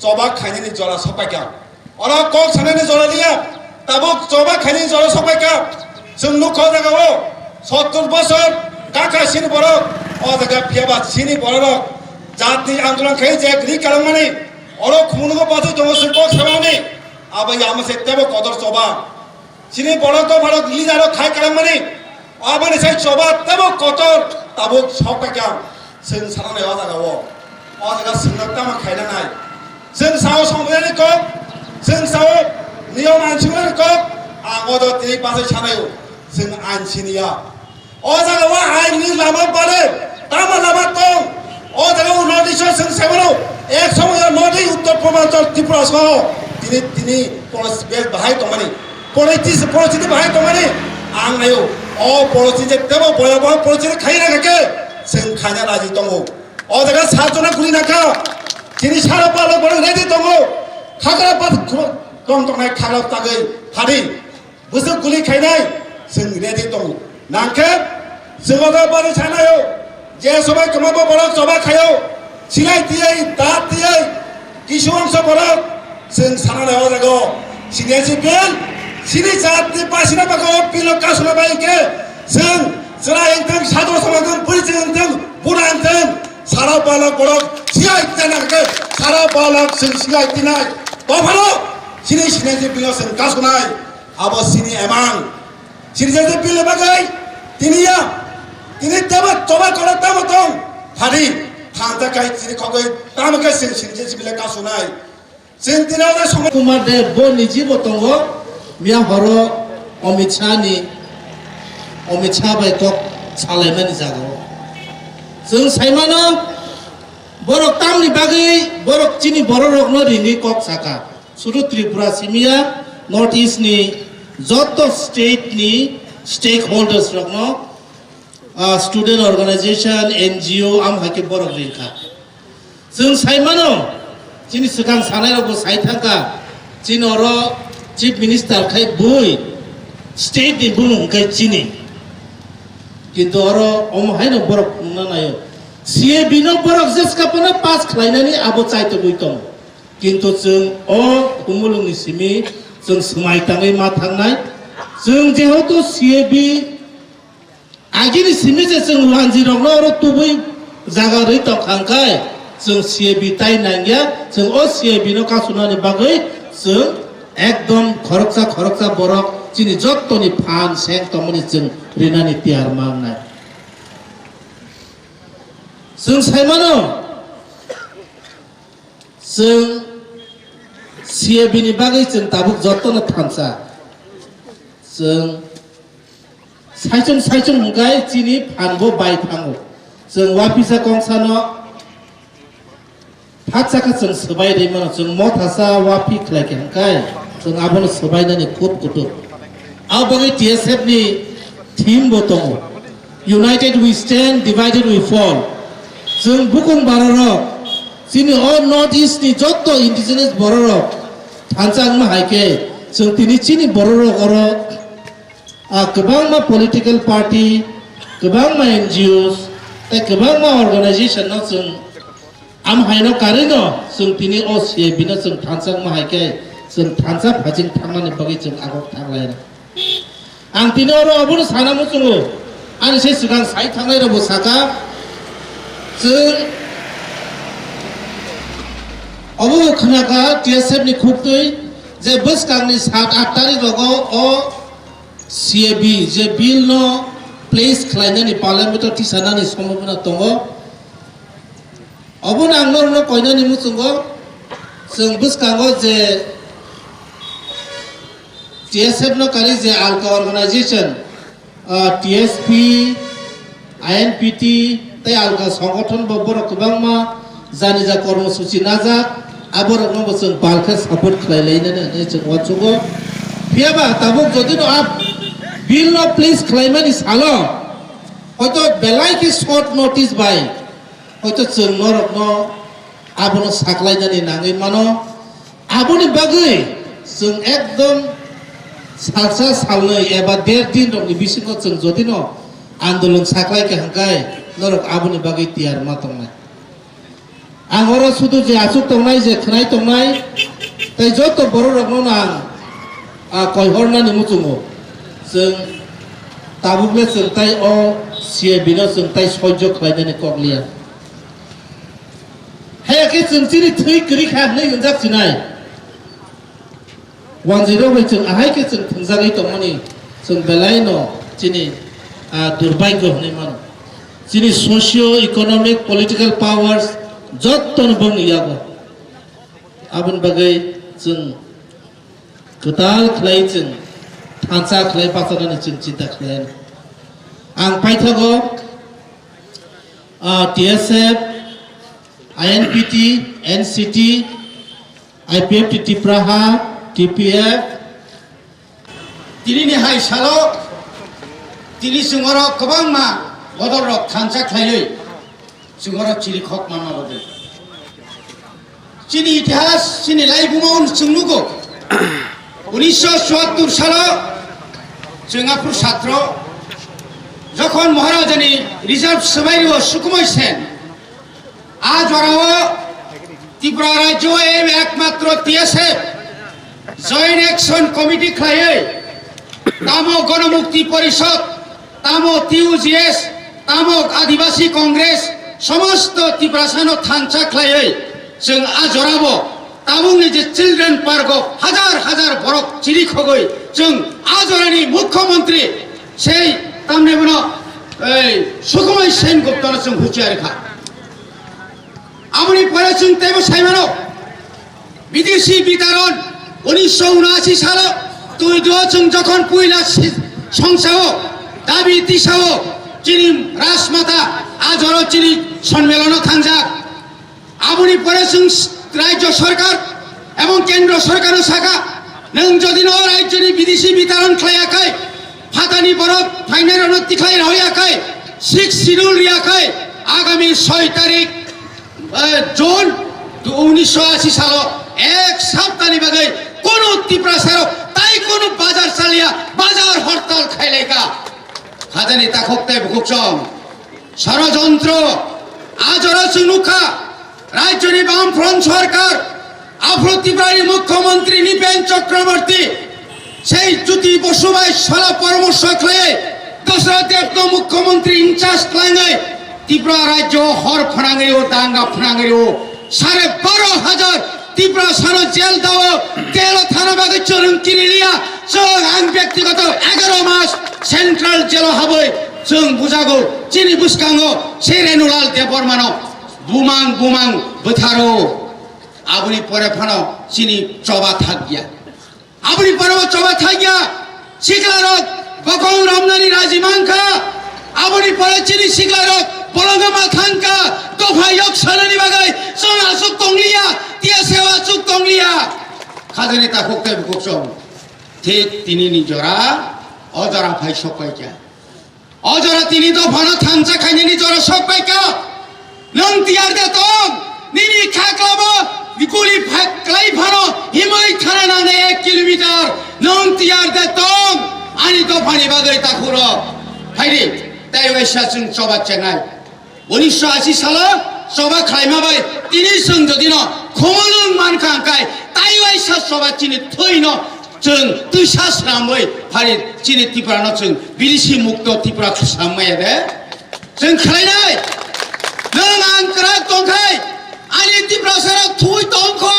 choba khainani jora sopaikha. Oro kok sanani jora liya. Tabuk choba khainani jora sopaikha. Chwng nukha o jaga o sottor bosor kaka sini borok. O jaga phiyaba sini borok jatni andolon khai je ri kalangmani. Oro khumulwngo bachai tongo chwng kok samani. Abo yama se tebo kotor choba. Chini borok to borok leader rok khai kalangmani. Aboni sai choba tebo kotor tabuk sok paikha. Chwng sanani o jaga o. O jaga chwngno tamo khaina nai. Chwng sao songwini kok. Chwng sao niyom ain singwini kok. Ang o jaga tini bachai sanaio. Chwng ain siniya. O jaga o ain ni lama bare, tama lama tong. O jaga o North East o chwng sai mano, ek somoy o North East Uttor Purbanchal Tripura soho tini, tini poros-, bes bahai tongmani, politis-, porosthiti bahai tongmani. Ang naio, o porosthiti tebo boya boya porosthiti khaina kake chwng khaina raji tongo. O jaga satjona guli nakha, chini sara palo borok ready tongo, khakra pat khro-, tong tongnai khakra tagwi phadi. Bwswk guli khainai, chwng ready tongo. Nangkhe, chwng o bari sanaio, je sobai kwma bo borok choba khaio, silai tiyai, dat tiyai, kisu wngsa borok, chwng sananai o jaga o. Sini si bill, sini jat ni pasina bago o bill o kasuna bai khe, chwng chwrai wngthang, sadro sama wngthang, bwrwi chwng wngthang, bura wngthang, sara balok borok, silai tiyai nangkhe, sara balok chwng silai tinai. Tophano, Chini sini je bill o chwng kasunai, abo chini emang. Chini je je bill bagwi tini ya, tini tebo toba kono tamo tong, phadi, thangta kai chini khogwi tamo kai chwng sini je je bill kasunai. Chwng tini o je song- Kumar Dev bo niji bo tongo, miya horo Amit Shah ni, Amit Shah bai kok salaimani jaga o. Chwng saimano, borok tamni bagwi borok chini bororokno ringwi kok saka. Sudu Tripura simiya North East ni joto state ni stakeholders rokno, ah, student organization, N G O, am hai khe borok ringkha. Chwng sai mano, chini swkang sanai rokbo sai thangkha, chini oro chief minister khai bui state ni bumung khai chini. Kintu oro omo haino borok nungna naio. C A B no borok jeska phano pass khlainani abo chaitogwi tongo. Kintu chwng o Khumulwngni simi chwng swmai tangwi ma thangnai. Chwng jehetu C A B agini simi je chwng wanjwi rokno oro tubui jaga rwi tongkha hwnkhe chwng C A B tai nangya, chwng o C A B no kasunani bagwi chwng ekdom khoroksa khoroksa borok chini jottoni phan seng tongmani chwng rinani tiyar mangnai. Chwng sai mano, chwng C A B ni bagwi chwng tabuk jotono thansa. Chwng saichung saichung hwnkhe chini phan bo bai thango. Chwng uaphisa kongsa no phatsa khe chwng swbai rwi mano, chwng mothasa uaphi khlai khe hwnkhe chwng abono swbainani khub kutuk. Abo bagwi T S F ni theme bo tongo, "United we stand, divided we fall." Chwng bukung bororok, chini o North East ni jotto indigenous bororok thansa wngma hai khe, chwng tini chini bororok oro, ah, kwbangma political party, kwbangma N G Os, tei kwbangma organization no chwng Am haino karwi no chwng tini o C A B no chwng thansa wngma hai khe chwng thansa phajing thangnani bagwi chwng agok thanglai rw. Ang tini oro obono sana muchungo, ani se swkang sai thangnai rokbo saka, chwng obo bo khwnakha T S F ni khuktwi je bwskangni sat aat tarik rogo o C A B je bill no place khlainani parliament o tisanani sombhabona tongo. Obono ang norokno koinani muchungo, chwng bwskango je T S F no kari je alka organization, ah, T S P, I N P T tei alka songothon bo borok kwbangma jani ja kormosuchi najak, aborokno bo chwng bal khe support khlai lainani hwnwi chwng uansugo. Phiya ba tabuk jodi no a bill no place khlaimani salo hoito belai khe short notice bai Hoito chwng norokno abono saklainani nangwi mano. Aboni bagwi chwng ekdom salsa salnwi eba der din rokni bisingo chwng jodino andolon saklaikha hwnkhe norok aboni bagwi tiyar ma tongnai. Ang oro sudu je achuk tongnai, je khwnai tongnai, tei joto bororokno ang, ah, koihornani muchungo. Chwng tabukle chwng tai o C A B no chwng tai soijo khlainani kok liya. Haya khe chwng chini thwi kwrwi kha hwnwi hwnjak sinai. Wanjwirok bai chwng ahai khe chwng thwngjagwi tongmani chwng belai no chini, ah, durbhagyo hwnwi mano. Chini socio economic political powers jotto no bongni yago. Aboni bagwi chwng kwtal khlai chwng thansa khlai bachanani chwng chinta khlai. Ang paithago, ah, T S F, I N P T, N C T, I P F T Tipraha, T P F. Tini ni hai salo, tini chwng oro kwbangma bodol rok thansa khlaiwi chwng oro chiri khok manma bagwi. Chini itihas, chini laibuma chwng nugo. Unisho chuattur salo chwng aphuru satro, jokhon Maharajani reserve swbai rwo Sukumoi Sen, a jorao Tripura rajyo o ekmatro T S F Joint Action Committee khlaiwi tamo Ganamukti Porishad, tamo T U J S, tamo Adibasi Congress, somosto Tiprasano thansa khlaiwi chwng a jorabo Tabukni je children park o hajar hajar borok chiri khogwi chwng a jorani mukhyamantri sei tamni bono ei Sukhumai Sen Guptano chwng huchiari kha. Aboni pore chwng teibo saimano bidesi bitaron unisho unashi salo twi duo chwng jokhon puila si-, songsao dabi tisao chini rajmata a joro chini sonmelono thangjak. Aboni pore chwng rajyo sarkar ebong kendro sarkarno sakha, nwng jodi no rajyoni bidesi bitaron khlaiyakhai, phatani borok phainairokno tikhlai rohoyakhai, sixth schedule riyakhai, agami soi tarik, eh, June unisho ashi salo ek saptani bagwi kono Tiprasarok tai kono bazar chaliya, bazar hortal khailaika. Khajani takhuk tei bukhuk chong. Sorojontro, a jora chwng nukha, rajyoni Bamfront sorkar, aphuru Tiprani mukhyamantri Nipen Chakraborty, sei Jyoti Basu bai sala poramorsho khlaiwi, Dasarath Debno mukhyamantri in charge khlainai, Tripura rajyo hor phnangwi o, danga phnangwi o, sare baro hajar Tiprasano jail dao, jail o thana bagwi chwrwng kiriliya, chwng ang byaktigoto egaro mas central jail o habwi chwng bujago, chini bwskango se Renulal Debbarmano bumang bumang bwtharo, aboni pore phano chini choba thakya. Aboni pore o choba thangya, siklarok bokong romnani raji mankha. Aboni pore chini siklarok bolongo ma thangkha, dopha yok sanani bagwi chwng aswk tongliya, T S F aswk tongliya. Khajani takhuk tei bukhuk chong. Thik tinini jora, o jora phai sokpaikha. O jora tini dophano thansa khainani jora sokpaikha. Nwng tiyar de tong, nini khaklamo guli pha-, klai phano himwi thana nangnai ek kilometer. Nwng tiyar de tong, ani dophani bagwi takhuro. Phaidi, tei waisa chwng choba chengnai. Unisho ashi salo choba khlaima bai tini chwng jodino khumulwng mankha hwnkhe, tai waisa choba chini thwino chwng twisa sramwi phari chini Tiprano chwng bidesi mukto Tipra khwsam maya de. Chwng khlainai, nwng ang kwrak tongkhai, ani Tiprasarok thwi tongkho,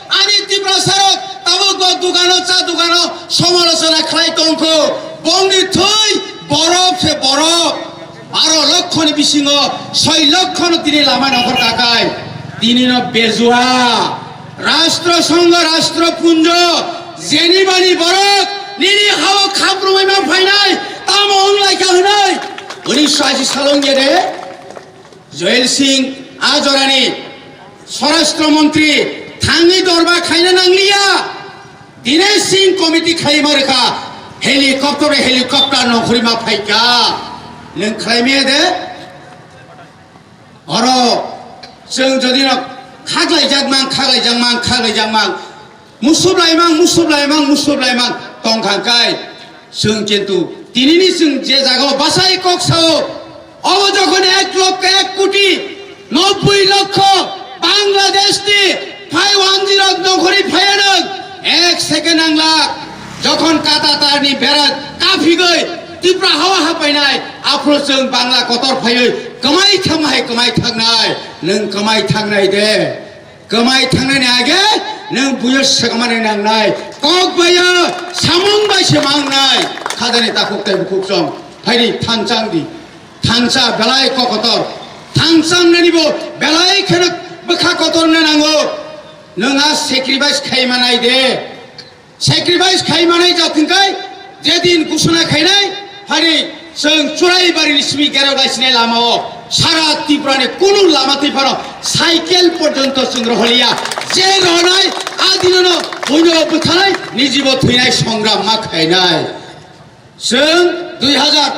ani Tiprasarok tabukbo dugano cha dugano somalochona khlai tongkho, bongni thwi borop se borop. Baro lokhoni bisingo soi lokhono tini lama nokhor kakai. Tinino bejua. Rashtra Sangha, Rashtra Punjo, jeni bani borok, nini hao khaprumwi ma phainai, tamo wng lai kha hwnwi. Unisho ashi salo wngya de, Joel Singh a jorani Swarashtra Montri thangwi dorba khaina nangliya. Dinesh Singh committee khlaima rwkha, helicopter, helicopter nongkhorwi ma phaikha. Nwng khlaimaya de? Oro chwng jodi no khaklaijak mang, khaklaijak mang, khaklaijak mang, musup lai mang, musup lai mang, musup lai mang tongkha kai. Chwng kintu tinini chwng je jaga o bachai kok sao, obo jokhon ek lokho ek koti nobboi lokho Bangladesh ni phai wanjirok nongkhorwi phaiya nwng ek second ang lak jokhon kata tarni bera kaphigwi Tripura hawa hapainai aphuru chwng Bangla kotor phaiwi kwmai thangma hai kwmai thangnai nwng kwmai thangnai de. Kwmai thangnani age nwng buyo swkmani nangnai, kok baiyo samung bai se mangnai. Khajani takhuk tei bukhuk chong phaidi thanchang di, thansa belai kokotor, thanchang nani bo belai kheno bwkha kotor na nango. Nwng a sacrifice khai manai de. Sacrifice khai manai jat hwnkhe, jedin ghosona khainai, phani chwng Churaibari ni simi Gerok laisinai lama o sara Tripura ni kunu lama twi phano cycle porjonto chwng roholiya. Je rohonai, a dinono buino bwthanai, nijibo thwinai songram ma khainai. Chwng dui hazar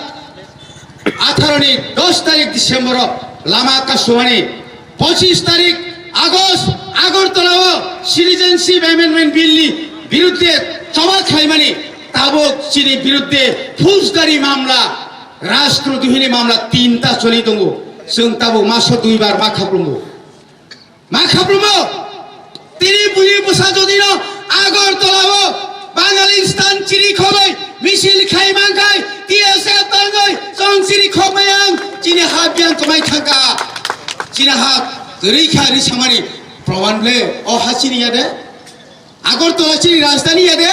atharo ni dos tarik December o lama kasumani, pochis tarik August Agartala o Citizenship Amendment Bill ni birudde choba khlaimani tabuk chini birudde phoujgari mamla, rashtradohini mamla tinta choli tongo. Chwng tabuk maso duibar ma khaplungo. Ma khaplungo, tini bui bwsa jodi no Agartala o Bangalistan chiri khogwi misil khai mankhai T S F tangwi chwng chiri khogmai ang chini ha biyang kwmai thangkha. Chini ha kwrwi kha ri samani Proman ble o ha chini ya de? Agartala chini rajdhani ya de?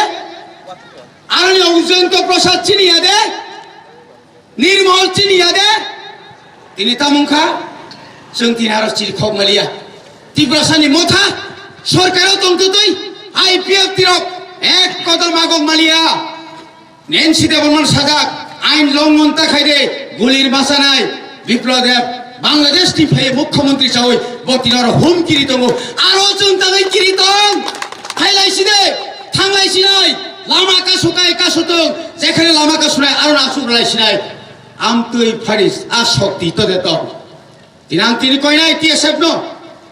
Aroni Ujjayanta Prasad chini ya de? Nirmal chini ya de? Tini tamung kha, chwng tini aro chiri khok maliya. Tiprasani motha, sorkaro tongtwtwi, I P F T rok ek kodom agok maliya. Nancy Debbarman sajak, ain longmon ta khai de, gulir masanai, Biplab Deb, Bangladesh ni phai mukhyamantri chawi, bo tini aro hum kiri tongo, aro chwng tangwi kiri tong, khailai side, thanglai sinai, lama kasu kai kasu tong, jekhane lama kasu nai, aro asuk lai sinai. Amtwi pharis a shokti to de to. Tinang tini koinai T S F no.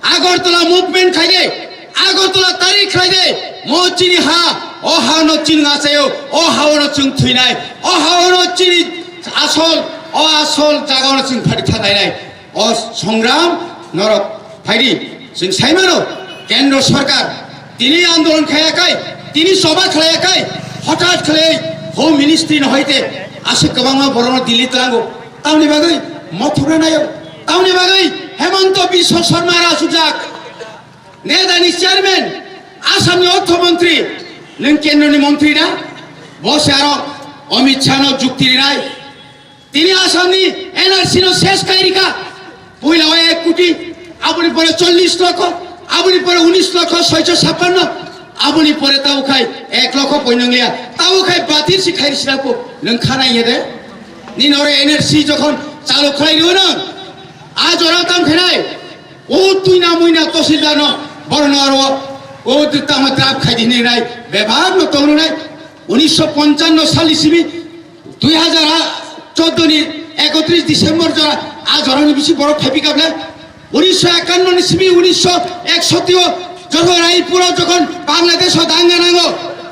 Agartala movement khaide. Agartala tarik khaide. Mo chini ha. O ha no chini ngasayo. O ha no chini thuinai. O ha no chini asol. O asol jaga no chini phari thangai nai. O songram norok phaidi. Chwng saimano, Kendro Sarkar tini andolon khaiyakhai, tini choba khlaiyakhai, hothat khlai Home Ministry no hoite aswk kwbangma borokno Delhi tlango. Tamni bagwi Mathura nayo. Tamni bagwi Hemanta Biswa Sarma rasujak. Nedani chairman, Assamni ortho montri, nwng kendroni montri na? Bo se aro Amit Shah no jukti rinai. Tini Assamni N R C no ses kai rikha. Puila o ek koti, aboni pore chollish lokho, aboni pore unish lokho soicho chhappanno, aboni pore tabo khai ek lokho poinong liya. Tabo khai batil si khai risi rako, nwng khana iye de? Nini ore N R C jokhon chalu khlai rw nwng, a jora tam khainai, o tuina muina tosildarno, borno aro, o tamo trap khai di hinwi nai, bebak no tong rw nai. Unisho ponchanno salni simi, dui hajar choddo ni ekotris December jora, a jorani bisi borok phaipi kable. Unisho ekanno ni simi unisho eksoti o jokhon Raipur o jokhon Bangladesh o danga nango,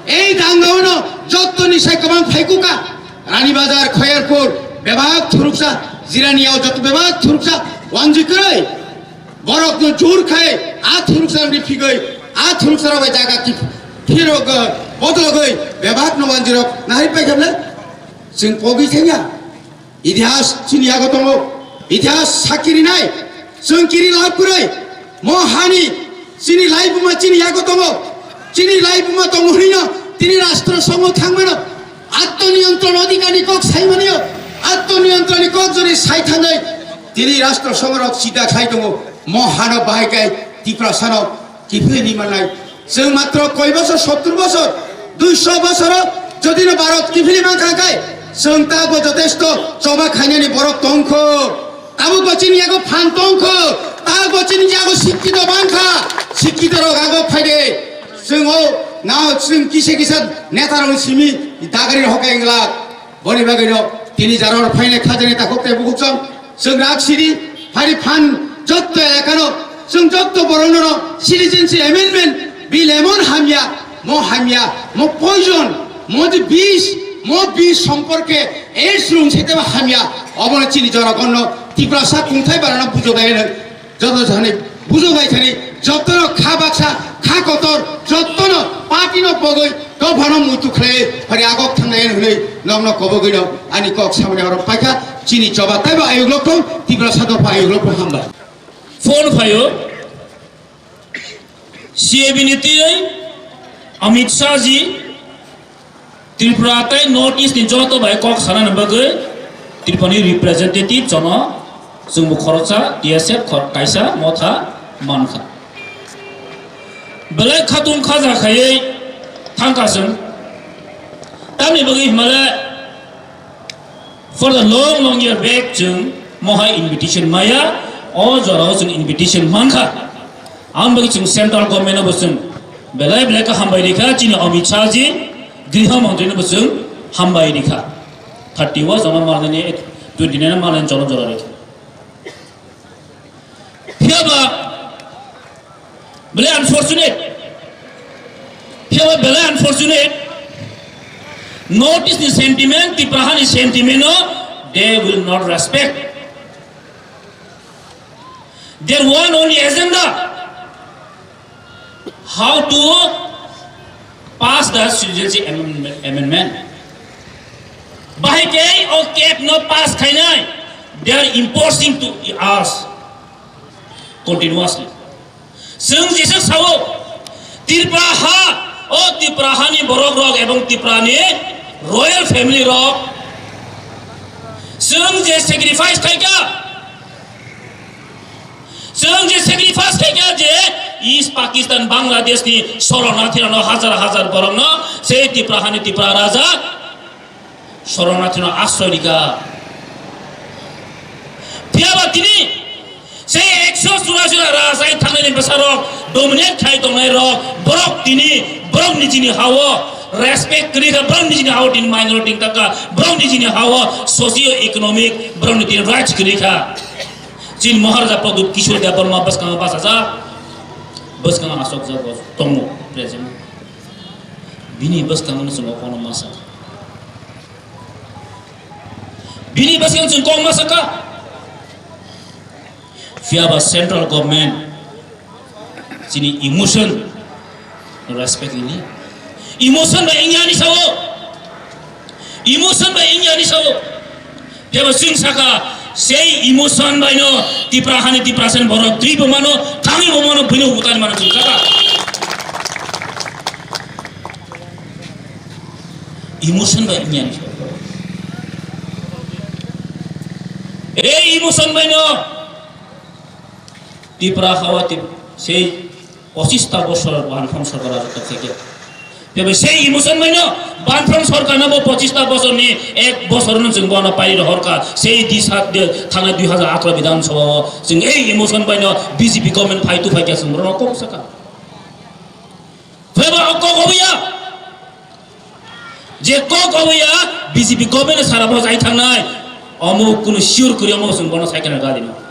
ei danga ono jotto ni sai kwbang phaikuka. Rani Bazar, Khoyerpur, bebak thuruksa, Jirania o jotto bebak thuruksa wanjwi kwrwi. Borok no jur khai, a thuruksa ni phigwi, a thuruksa rok bai jaga ki phirok, bodologwi, bebak no wanjwi rok nahai pai kable. Chwng pogwi thangya. Itihas chini yago tongo. Itihas sakiri nai. Chwng kiri lab kwrwi. Mo hani chini laibuma chini yago tongo. Chini laibuma tongo hino. Tini rastro songo thangmano. Atto niyantron odhikar ni kok sai manio. Atto niyantron ni kok jodi sai thanai. Tini rastro songo rok sida khai tongo. Mo hano bahai kai Tiprasa no kiphilwi manai. Chwng matro koi bosor, sottur bosor, duisho bosoro jodi no Bharat kiphilwi mankha khe, chwng ta bo jotesto choba khainani borok tongkho. Tabuk bo chini yago phan tongkho. Tabuk bo chini yago sikkito mankha. Sikkito rok ago phaide. Chwng o na chwng kisa kisa neta rok simi dagari hokai wngla. Boni bagwino tini jara oro phainai khajani takhuk tei bukhuk chwng, chwng rak sidi, phari phan jotto elakano, chwng jotto borokno citizenship amendment bill emon hamya, mo hamya, mo poison, mo je bish, mo bish somporke AIDS rung seteba hamya, obono chini jonogonno Tiprasa kungthai barano bujo dai. Joto jani bujo bai thani, jotono kha baksa, kha kotor, jotono party no pogwi, dophano muitu khlai, phari agok thangnai hwnwi nokno kobogwi no ani kok samani oro paikha, chini choba taibo ayuk lokthong, Tiprasa dopha ayuk lokthong, hambai. Phone phaio, C A B ni twi Amit Shah ji, Tripura tei North East ni joto bai kok sanani bagwi Tripura ni representative jono chwngbo khoroksa T S F khor kaisa motha mankha. Belai khatung khaja khaiwi thangkha chwng. Tamni bagwi himale for the long, long year back chwng mohai invitation maya, o jorao chwng invitation mankha. Ang bagwi chwng central government no bo chwng belai belai khe hambai rikha, chini Amit Shah ji, Griha Mantri no bo chwng hambai rikha. Thirty o jono malnani, twenty nine malnani jono jora rikha. Phiya ba belai unfortunate. Phiya ba belai unfortunate. North East ni sentiment, Tipra hani sentiment no they will not respect. Their one only agenda, how to pass the citizenship amendment, amendment. Bahai khe o cap no pass khainai, they are imposing to us continuously. Chwng jesa sao, Tripura ha, o Tripura hani borok rok ebong Tripura ni royal family rok, chwng je sacrifice khaikha, chwng je sacrifice khaikha je East Pakistan, Bangladesh ni sorona thirano hajar hajar borok no se Tripura hani Tripura raja Shoronathino asroi rikha. Phiyaba tini se ekso churasi raja ai thangnaini bwsarok dominate khai tongnai rok, borok tini borok nijini hao respect kwrwi kha, borok nijini hao tini minority wngkha, borok nijini hao socio economic borok ni tini rights kwrwi kha. Chini Maharaja Pradyut Kishore Debbarma bwskango bachajak, bwskango asokjak tongo present. Bini bwskango chwng kono masa. Bini bwskango chwng kok masa kha. Phiyaba central government chini emotion respect ini. Emotion bai wngya ni sao. Emotion bai wngya ni sao. Phiyaba chwng saka sei emotion bai no Tipra hani Tipra sen borok twi bo mano, thangwi bo mano, bini utani mano chwng saka. Emotion bai wngya ni. Ei emotion bai no Tipra hawa tip sei pochista bosor bantham sorkar rajotw khaikha. Tebe sei emotion bai no bantham sorkar no bo pochista bosor ni ek bosor no chwng bono pairi rohorkha. Sei di sat de thangna dui hajar atharo bidhan sabha o chwng ei emotion bai no B J P government phai tu phaikha chwng bono kok saka. Phaiba o kok oboya. Je kok oboya B J P government sara bo jai thangnai. Omo kunu sure kuri omo sung bono cycle gari no.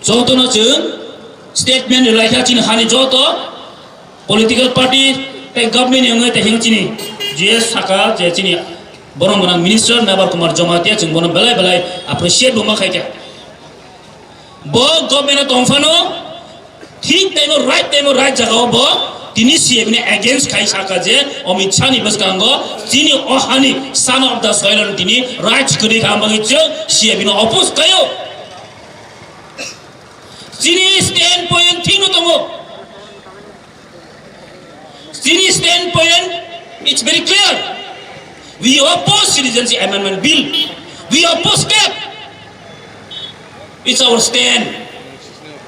Joto no chwng statement rwlai kha chini hani joto political party tei government ni wngwi tei hing chini G S saka je chini borok gwnang minister Mebar Kumar Jamatia chwng bono belai belai appreciate bo ma khaikha. Bo government o tongphano thik time o right time o right jaga o bo tini C A B ni against khai saka je Amit Shah ni bwskango chini o hani son of the soil ni tini right kwrwi kha bagwi chwng C A B no oppose khaio. Chini stand point thik no tongo. Chini stand point, it's very clear. We oppose Citizenship Amendment Bill. We oppose cap. It's our stand.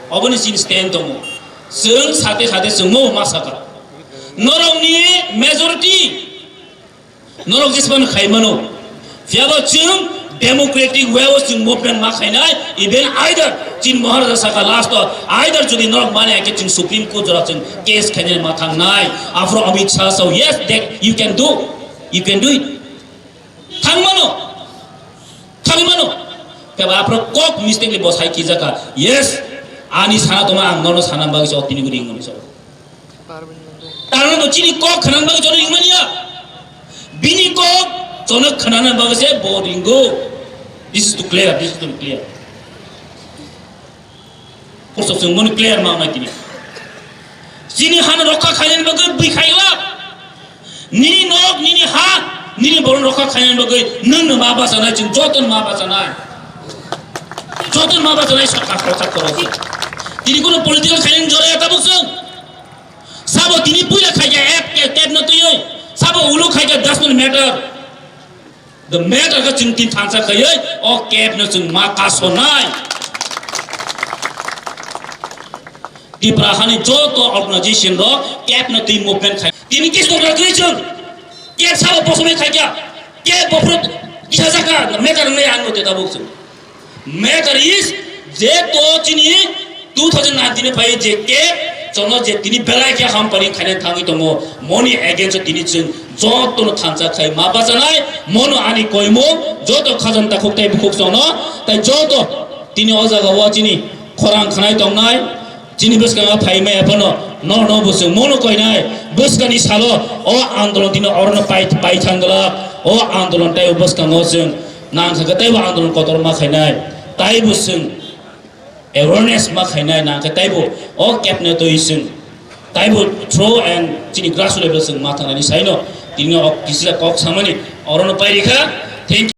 Oboni chini stand tongo. Chwng sate sate chwngmo ma saka. Norokni majority Norok jespan khai mano. Phiyaba chwng democratic way o chwng movement ma khainai, even either chini Maharaja saka last o, either jodi norok mani hai khe chwng Supreme Court jora chwng case khainai ma thangnai. Aphuru Amit Shah sao, yes, that you can do. You can do it. Thang mano. Thang mano. Phiyaba aphuru kok mistakenly bo sai khijakha. Yes, ani sana tongma ang nono sana bagwi se o tini guri wngmani sao. Tarmane bo chini kok khwnani bagwi jono ringmani ya. Bini kok jono khwnani bagwi se bo ringo. This is to clear, this is to be clear. Pursok chwng bono clear ma wngnai tini. Chini hano rokha khainani bagwi bwi khaigla. Nini nok, nini ha, nini boron rokha khainani bagwi nwng no ma bachanai, chwng joto no ma bachanai. Joto no ma bachanai sakha sakha korok. Tini kono political khainani joraya tabuk chwng. Sabo tini puila khaikha app, app, app no twiwi. Sabo ulo khaikha doesn't matter. The matter khe chwng tin thansa khaiwi o cap no chwng ma kasonai. Tipra hani joto organization rok cap no twi movement khai. Tini kis no ragwi chwng cap sabo bosomai khaikha. Cap bophro kisa jaka matter nai ang no te tabuk chwng. Matter is, je to chini two thousand nineteen ni phai je cap, chono je tini belai khe hampani khaina thangwi tongo, moni against o tini chwng joto no thansa khai ma bachanai, mono ani koimung, joto khajang takhuk tei bukhuk chono, tai joto tini o jaga o chini khorang khanai tongnai, Chini bwskango phai maya phano norno bo chwng mono koinai bwskani salo o andolon tino orono pai, pai thangla o andolon tei o bwskango chwng nangkha khe tei bo andolon kotor ma khainai tei bo chwng awareness ma khainai nangkha tei bo o kepne twi chwng tei bo throw and chini grassroots level chwng ma thangnani saino tini o kisa kok samani orono pai rikha. Thank you.